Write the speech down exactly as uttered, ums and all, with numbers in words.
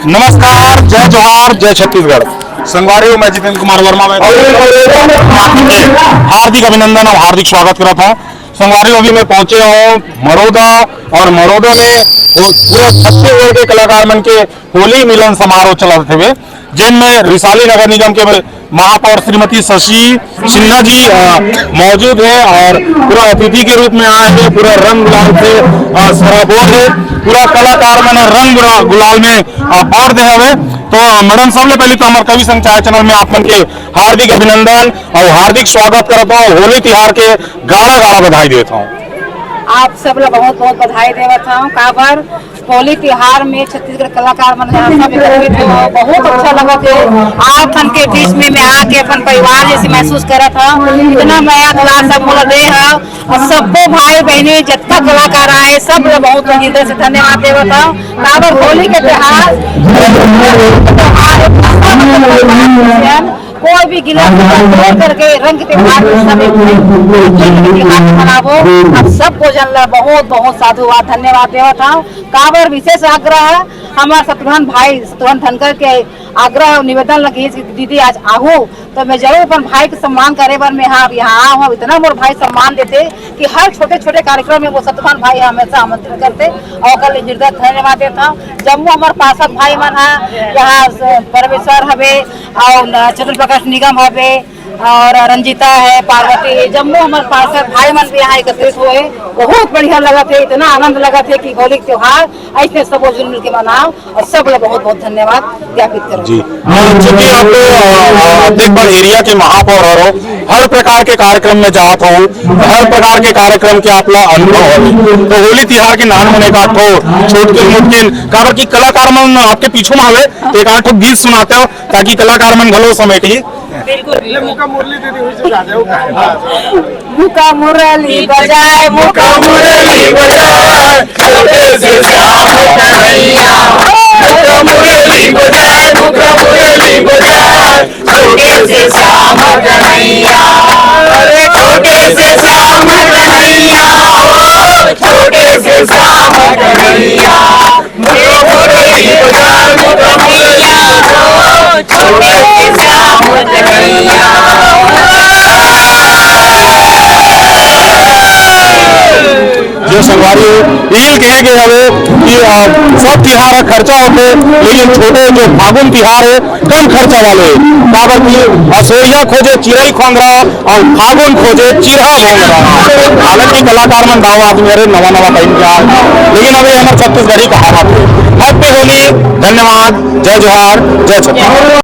नमस्कार, जय जोहार, जय छत्तीसगढ़। संगवारी हो, मैं जितेंद्र कुमार वर्मा, मैं हार्दिक अभिनंदन और हार्दिक स्वागत करत हूँ। संगवारी हो, अभी मैं पहुंचे हूँ मरोदा और मरोदा में वो पूरा छत्तीसगढ़ के कलाकार मन के होली मिलन समारोह चलत हवे, जिनमें रिसाली नगर निगम के महापौर श्रीमती शशि सिन्हा जी, अ, मौजूद है और पूरा अतिथि के रूप में आए हैं। पूरा रंग गुलाल से, अ, सराबोर है। पूरा कलाकार मन रंग गुला-, गुलाल में, अ, भर दे हवे। तो, अ, मैडम, सबले पहले तो हमारे कवि संग छाया चैनल में आप मन के हार्दिक अभिनंदन और हार्दिक स्वागत करत हूँ। होली तिहार के गाड़ा गाड़ा बधाई देत हूँ। आप सब ला बहुत बहुत बधाई देवत हूँ। काबर होली तिहार में छत्तीसगढ़ कलाकार मन यहाँ सब एकत्रित हो, बहुत अच्छा लगत है। आप मन के बीच में मैं आके अपन परिवार जैसे महसूस करत हूँ। इतना मया दुलार सब मोला दे है और सबको भाई बहनी जितना कलाकार आए, सब ला बहुत हृदय से धन्यवाद देवत हूँ। काबर होली के त्योहार, त्योहार कोई भी गिला शिकवा छोड़ करके रंग के त्योहार में सब एक होली के त्योहार मनाबो। आप सबको जन ला बहुत बहुत साधुवाद, धन्यवाद देवत हूँ। काबर विशेष आग्रह है हमार शत्रुघ्न भाई, शत्रुघ्न धनखड़ के आग्रह निवेदन लगी कि दीदी आज आहू, तो मैं जरूर अपन भाई के सम्मान करे बर मैं हाँ यहाँ आए हूँ। इतना मोर भाई सम्मान देते कि हर छोटे छोटे कार्यक्रम में वो शत्रुघ्न भाई हमेशा आमंत्रित करते और ओकर लिए हृदय धन्यवाद देता हूँ। जम्मो हमार पार्षद भाई मन है यहाँ, परमेश्वर हवे और चंद्र प्रकाश निगम हवे और रंजीता है, पार्वती है, जम्मो हमार पार्षद भाई मन भी यहाँ एकत्रित हुए। बहुत बढ़िया लगत है, इतना आनंद लगत है कि होली के त्योहार ऐसे सब जुल मिल के मनाओ और सब लोग बहुत बहुत धन्यवाद ज्ञापित करो। जी, मैं चूंकि आप, अ, अ, अतेकगढ़ एरिया के महापौर हरो, हर प्रकार के कार्यक्रम में जात हो, हर प्रकार के कार्यक्रम के आप ला अनुभव हो, तो होली तिहार के नान मन एक आध ठो छोटकिन मोटकिन, काबर कि कलाकार मन आपके पीछू में हवे, तो एक आध ठो गीत सुनाते हो ताकि कलाकार मन घलो समेटी। बिल्कुल। ले मुका मुरली दे दी, वही से गा दे, वो का। मुका मुरली बजाए, मुका मुरली बजाए, छोटे से श्याम कन्हैया। मुका मुरली बजाए, मुका मुरली बजाए, छोटे से श्याम कन्हैया। अरे छोटे से श्याम कन्हैया, ओ छोटे से श्याम कन्हैया। जो संगवारी हो, इही कहे गे हवे कि, अ, सब तिहार ह खर्चा होथे, लेकिन छोटे जो फागुन तिहार हे, कम खर्चा वाले, काबर कि असोइया खोजे चिरई खोंगरा और फागुन खोजे चिरहा मोंगरा। हालांकि कलाकार मन दाव आदमी हरे, नवा नवा टाइम के आए, लेकिन अभी हमर छत्तीसगढ़ी कहावत हे। Happy होली, धन्यवाद, जय जोहार, जय छत्तीसगढ़।